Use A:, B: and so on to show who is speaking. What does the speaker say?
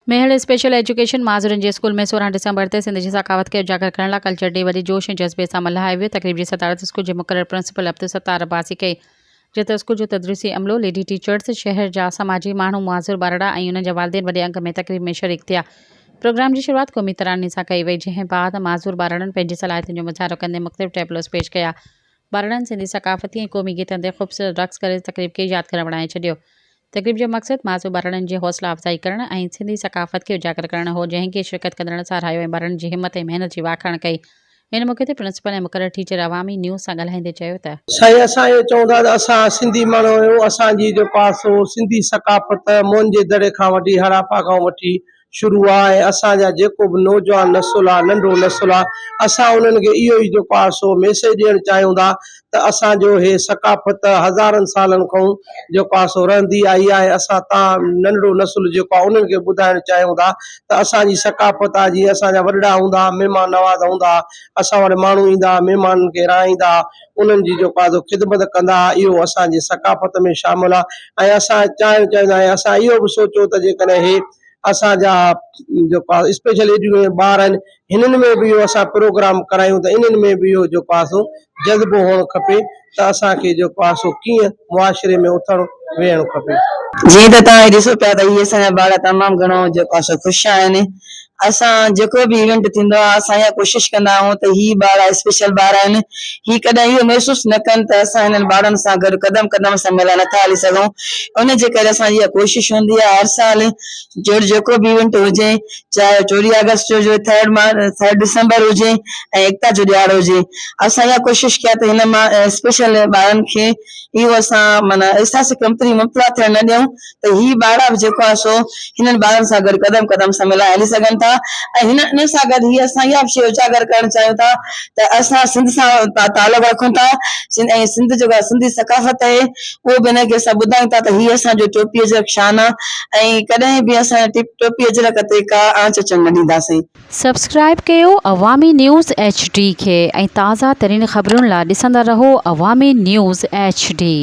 A: Mehar special education معذورن جي school ۾ 16 December تي سنڌ جي ثقافت کي اجاگر ڪرڻ لاء ڪلچر ڊي وڏي جوش ۽ جذبي سان ملهايو ويو. تقريب جي صدارت اسڪول جي مقرر پرنسپل عبدالستار عباسي ڪئي، جتي اسڪول جو تدريسي عملو، ليڊي ٽيچرز، شهر جا سماجي ماڻهو، معذور ٻارڙا ۽ انهن جا والدين وڏي انگ ۾ تقريب ۾ شريڪ ٿيا. پروگرام جي شروعات قومي تراني سان ڪئي وئي، جنهن بعد معذور ٻارڙن پنهنجي صلاحيتن جو مظاهرو ڪندي مختلف ٽيبلوز پيش ڪيا. ٻارڙن سنڌي ثقافتي ۽ قومي گيتن تي خوبصورت رقص ڪري تقريب کي يادگار بڻائي ڇڏيو. تقريب جو مقصد معذور ٻارڙن جي حوصلا افزائي ڪرڻ ۽ سنڌي ثقافت کي اجاگر ڪرڻ هو، جنهن کي شرڪت ڪندڙن ساراهيو ۽ ٻارڙن جي همت ۽ محنت جي واکاڻ ڪئي. ان موقعي تي پرنسپل ۽ مقرر ٽيچر عوامي نيوز سان ڳالهائيندي چيو ته.
B: سائين اسان اهو چئون ٿا ته اسان سنڌي ماڻهو آهيون اسان جي جيڪو آهي سو سنڌي ثقافت موهن جي دڙي کان وٺي هڙاپا کان وٺي شروع آ ۽ اسان جا جيڪو به نوجوان نسل آ ننڍو نسل آ اسان انهن کي اهو ئي جيڪو آ سو ميسيج ڏيڻ چاهيون ٿا ته اسان جو هي ثقافت هزارن سالن کان جيڪو آ سو رهندي آئي آهي اسان تان ننڍڙو نسل جيڪو آ انهن کي ٻڌائڻ چاهيون ٿا ته اسان جي ثقافت آ جيئن اسان جا وڏڙا هوندا ها مهمان نواز هوندا ها اسان وٽ ماڻهو ايندا ها مهمانن کي رهائيندا ها انهن جي جيڪو آ سو خدمت ڪندا ها اهو اسان جي ثقافت ۾ شامل آ ۽ اسان چاهيون چاهيندا آهيون اسان اهو به سوچيو ته جيڪڏهن هي اسان جا جيڪو آهي اسپيشل ايجوڪيشن ٻار آهن هنن ۾ به اهو اسان پروگرام ڪرايون ته انهن ۾ به اهو جيڪو آهي سو جذبو هئڻ کپي ته اسان کي جيڪو آهي سو ڪيئن معاشري ۾ اٿڻ ويهڻ کپي.
C: جيئن ته توهان ڏسو پيا ته هي اسان جا ٻار تمام گهڻو جيڪو آهي سو خوش آهن اسان جيڪو به ايونٽ ٿيندو آهي اسان اها ڪوشش ڪندا آهيون ته هي ٻار اسپيشل ٻار آهن هي ڪڏهن اهو محسوس نه ڪن ته اسان هنن ٻارن سان گڏ قدم قدم سان ملائي نٿا هلي سگهون ان جي ڪري اسان جي اها ڪوشش هوندي آهي هر سال جهڙو جيڪو به ايونٽ هجي چاهي 14 آگسٽ جو ٿرڊ ٿرڊ ڊسمبر هجي ۽ ايڪتا جو ڏهاڙو هجي اسان اها ڪوشش ڪيا ته هن مان اسپيشل ٻارن کي اهو اسان معنيٰ احساس ڪمتري مبتلا ٿيڻ نه ڏيون ته هي ٻارڙا به جيڪو آهي سو هنن ٻارن سان گڏ قدم قدم سان ملائي هلي سگهن ٿا ۽ هن ان سان گڏ هي اسان اها به شيء اجاگر ڪرڻ چاهيون ٿا ته اسان سنڌ سان تعلق رکون ٿا سنڌ ۽ سنڌ جيڪا سنڌي ثقافت آهي اهو به هن کي اسان ٻڌايون ٿا ته هي اسان جو ٽوپي اجرڪ شان آهي ۽ ڪڏهن به اسان ٽوپي اجرڪ تي ڪا آنچ اچڻ نه ڏينداسين.
A: سبسڪرائيب ڪيو عوامي نيوز ايڇ ڊي کي ۽ تازه ترين خبرن لا ڏسندا رهو عوامي نيوز ايڇ ڊي.